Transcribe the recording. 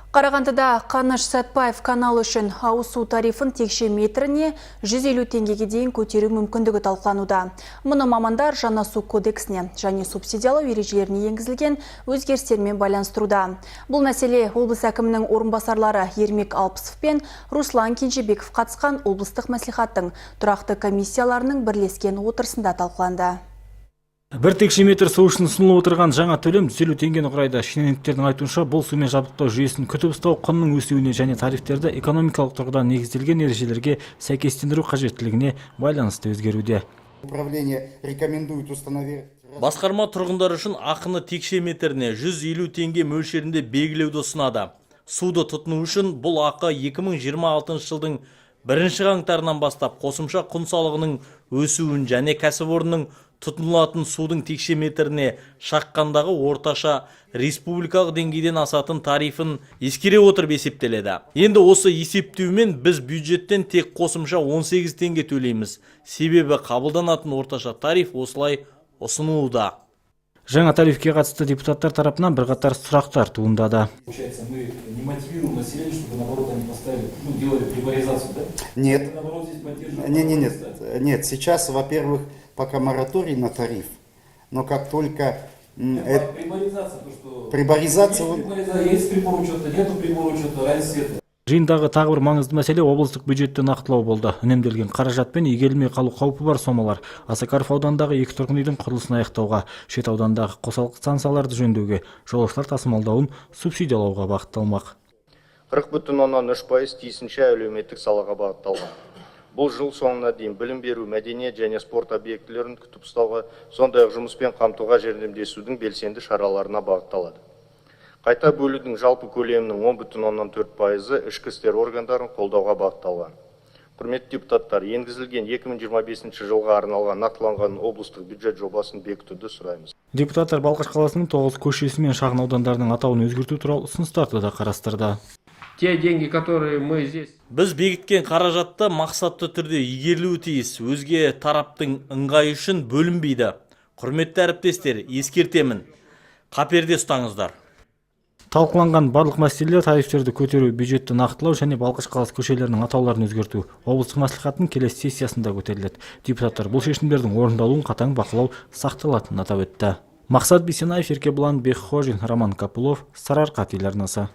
Қарағандыда Қаныш Сәтпаев каналы үшін ауыз су тарифін текше метріне 150 теңгеге дейін көтеру мүмкіндігі талқылануда. Мұны мамандар жаңа су кодексіне және субсидиялау ережелеріне енгізілген өзгерістермен байланыстыруда. Бұл мәселе облыс әкімінің орынбасарлары Ермек Алпысов пен Руслан Кенжебеков қатысқан облыстық мәслихаттың тұрақты комиссияларының бірлескен отырысында талқыланды. 1 текше метр су үшін ұсынылып отырған жаңа төлем 150 теңгені құрайды. Шенеуніктердің айтуынша, бұл сумен жабдықтау жүйесін күтіп ұстау құнының өсуіне және тарифтерді экономикалық тұрғыдан негізделген ережелерге сәйкестендіру қажеттілігіне байланысты өзгеруде. Управление рекомендует установить. Басқарма тұрғындар үшін ақыны текше метріне 150 теңге мөлшерінде белгілеуді ұсынады. Суды тұтыну үшін бұл ақы 2026 жылдың бірінші қаңтарынан бастап қосымша құн салығының өсуін және кәсіпорынның тұтынылатын судың текше метріне шаққандағы орташа республикалық деңгейден асатын тарифін ескере отырып есептеледі. Енді осы есептеумен біз бюджеттен тек қосымша 18 теңге төлейміз, себебі қабылданатын орташа тариф осылай ұсынылуда. Жаңа тарифке қатысты депутаттар тарапынан бірқатар сұрақтар туындады. Получается, мы не мотивируем население, чтобы, наоборот, они поставили, ну, делали приборизацию, да? Нет. Мы, наоборот, здесь поддерживаем. Не, не, нет. Нет, сейчас, во-первых, пока мораторий на тариф, но как только Нет, приборизация, то, что Приборизация, есть приборизация, есть прибор учета, нету прибора учета, разницы нет. Жиындағы тағы бір маңызды мәселе облыстық бюджетті нақтылау болды. Үнемделген қаражатпен игерілмей қалу қаупі бар сомалар Осакаров ауданындағы екі тұрғын үйдің құрылысын аяқтауға, Шет ауданындағы қосалқы станцияларды жөндеуге, жолаушылар тасымалдауын субсидиялауға бағытталмақ. 40,3% тиісінше әлеуметтік салаға бағытталған. Бұл жыл соңына дейін білім беру, мәдениет және спорт объектілерін күтіп ұстауға, сондай ақ жұмыспен қамтуға жәрдемдесудің белсенді шараларына бағытталады. Қайта бөлудің жалпы көлемінің 10,4%-ы ішкі істер органдарын қолдауға бағытталған. Құрметті депутаттар, енгізілген 2025 жылға арналған нақтыланған облыстық бюджет жобасын бекітуді сұраймыз. Депутаттар Балқаш қаласының тоғыз көшесі мен шағын аудандарының атауын өзгерту туралы ұсыныстарды да қарастырды. Те деньги, которые мы здесь Біз бекіткен қаражатты мақсатты түрде игерілуі тиіс, өзге тараптың ыңғайы үшін бөлінбейді. Құрметті әріптестер, ескертемін, қаперде ұстаңыздар. Талқыланған барлық мәселелер: тарифтерді көтеру, бюджетті нақтылау және Балқаш қаласы көшелерінің атауларын өзгерту облыстық мәслихаттың келесі сессиясында көтеріледі. Депутаттар бұл шешімдердің орындалуын қатаң бақылау сақталатынын атап өтті. Мақсат Бейсенаев, Еркебұлан Бекхожин, Роман Копылов, Сарыарқа телеарнасы.